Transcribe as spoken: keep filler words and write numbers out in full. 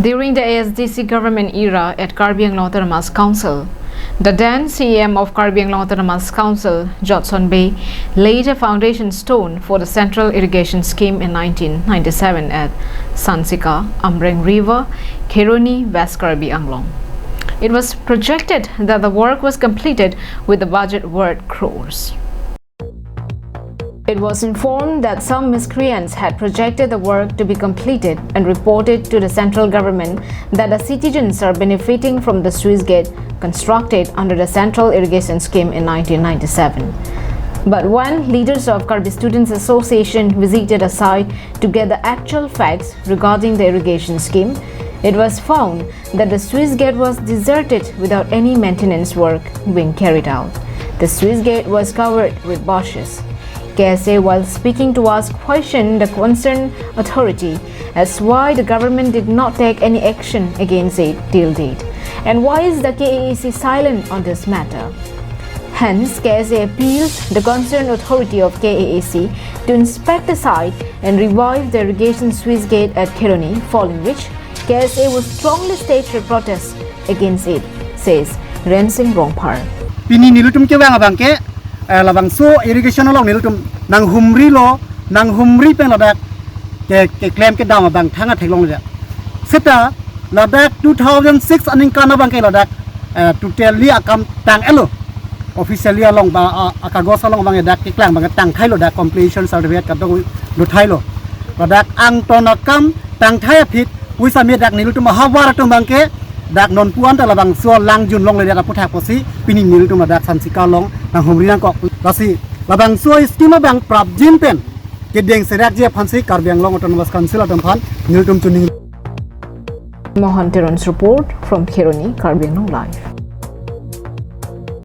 During the A S D C government era at Karbi Anglong Autonomous Council, the then C E M of Karbi Anglong Autonomous Council, Jotson Bey, laid a foundation stone for the central irrigation scheme in nineteen ninety-seven at Sansika, Amreng River, Kheroni, West Karbi Anglong. It was projected that the work was completed with a budget worth crores. It was informed that some miscreants had projected the work to be completed and reported to the central government that the citizens are benefiting from the sluice gate constructed under the Central Irrigation Scheme in nineteen ninety-seven. But when leaders of Karbi Students Association visited a site to get the actual facts regarding the irrigation scheme, it was found that the sluice gate was deserted without any maintenance work being carried out. The sluice gate was covered with bushes. K S A, while speaking to us, questioned the concerned authority as why the government did not take any action against it till date. And why is the K A A C silent on this matter? Hence, K S A appeals the concerned authority of K A A C to inspect the site and revive the irrigation sluice gate at Kheroni, following which K S A would strongly stage a protest against it, says Rensing Rongphar. Pini nelitum kevang abang ke, eh, labangso irrigation along nelitum nanghumrilo, nanghumri pen ladak ke, keklem kedam abang thang atheklong ladak. Seta ladak two thousand six aningkan abang ke ladak, eh, totally akam tang-etlo. Officially along ba, ah, akagos along abang ladak keklang abang tangthailo, dak completion certificate kadokave dothailo. Ladak angton akam tangthai aphi, hui sami dak nelitum ahavar atum abang ke dak nonpu-an ta labangso langjun longle dak aphuthak pusi pini nelitum ladak Sansika along nanghumri nangkok. Lasi labangso scheme abang prapjin pen kedeng serakji aphansi Karbi Anglong Autonomous Council atum aphan nelitum choningri. Mohan Teron's report from Kheroni, Karbi Anglong Live.